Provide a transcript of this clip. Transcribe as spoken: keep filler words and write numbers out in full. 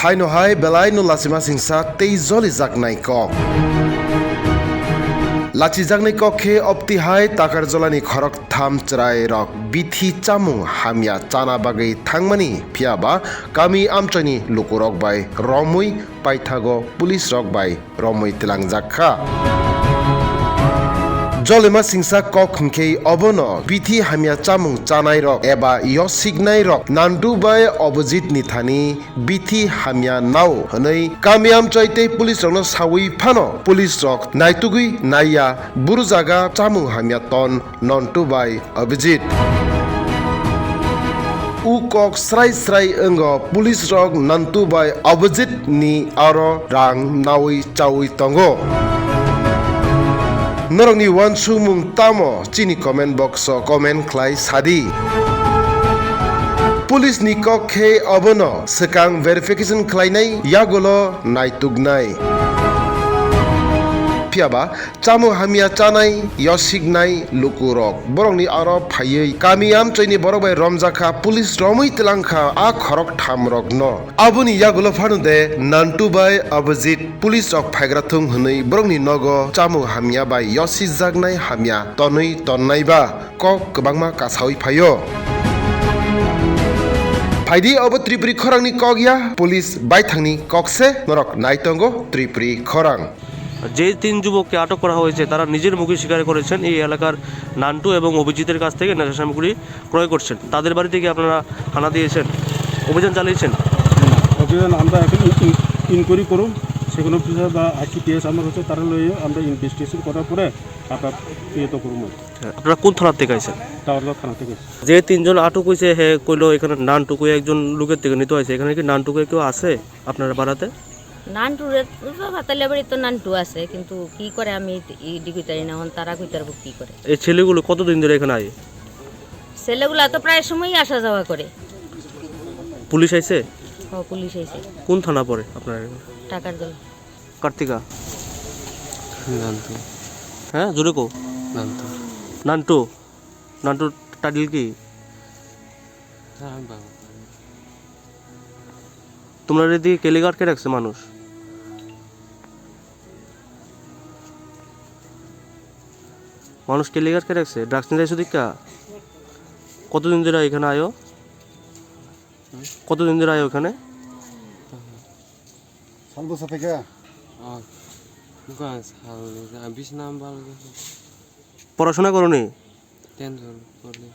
Haino hai belai no lachima singsa tei jolijaknai kok. Lachijaknai kok khe opti hai Takarjolani khoroktham chwrai rok bithi chamung hamya chana bagwi thangmani, phiyaba kami amchaini lukurok bai romwi paithago police rok bai romwi tlangjak kha. Jolima singsa kok hwnkhe obono bithi hamya chamung chanai rok eba yosiknai rok Nantu bai Abhijit ni thani bithi hamya nao hwnwi kami amchai tei police rokno sawi phano police rok naitugwi naiya buru jaga chamung hamya ton Nantu bai Abhijit. U kok srai srai wngo, police rok Nantu bai Abhijit ni aro rang nawi chawi tongo. Norokni uansukmung tamo chini comment box o comment khlai sadi. Police ni kok khe obono swkang verification khlainai yagulo naituknai. Phiyaba chamung hamya chanai, yosiknai lukurok borokni aro phaiwi kami amchoini borok bai romjakha, police romwi tlangkha a khoroktham rokno. Aboni yagulo phano de Nantu bai Abhijit police rok phaigra thung hwnwi borokni nogo chamung hamya bai yosijaknai hamya tonwi tonnai ba kok kwbangma kasawi phaio. Phaidi obo Tripuri khorangni kok ya, police baithangni kok se norok nai tongo Tripuri khorang. যে তিন যুবককে আটক করা হয়েছে, তারা নিজের মুখে স্বীকার করেছেন এই এলাকার নান্টু এবং অভিজিতের কাছ থেকে নেশা সামগ্রী ক্রয় করছেন। তাদের বাড়ি থেকে আপনারা হানা দিয়েছেন, অভিযান চালিয়েছেন। অভিযান আমরা এখন ইন-, ইনকোয়ারি করুম, সেগুলো বিষয়ে বা আইসিপিএস আমার হচ্ছে, তারা লইয়ে আমরা ইনভেস্টিগেশন করার পরে আপনার ইয়ে তো করুম। হ্যাঁ, আপনারা কোন থানা থেকে আইছেন? টাওয়ারগাঁও থানা থেকে। যে তিনজন আটক হয়েছে, হে কইলো এখানে নান্টু কই একজন লোকের থেকে নিতে হয়েছে। এখানে কি নান্টু কই কেউ আছে আপনারা বাড়াতে? নান্টুরে তো ভাতালিয়া বাড়ি তো নান্টু আছে, কিন্তু কি করে আমি ই ডিগি জানি না, এখন তারা কইতে পারবো কি করে। এই ছেলেগুলো কতদিন ধরে এখানে আয়? ছেলেগুলা তো প্রায় সময়ই আসা যাওয়া করে। পুলিশ আইছে? ও, পুলিশ আইছে। কোন থানা পড়ে আপনার এখানে? টাকার দল। কার্তিকা? নান্টু। হ্যাঁ, জোরে কো। নান্টু। নান্টু? নান্টুর টাইটেল কি? হ্যাঁ, আমি বাংলা। তোমরা এদিকে কেলিগা আটকে রাখছে মানুষ? মানুষ কেলিগা আটকে রাখছে? ড্রাগস নিতে আইছো দেখা? কতদিন ধরে এখানে আয়ো? হুম? কতদিন ধরে আয়ো এখানে? সাল বছর থেকে? ও, দোকান সাল, আমি বিশ নাম্বার। পড়াশোনা করোনি? টেন পড়লে।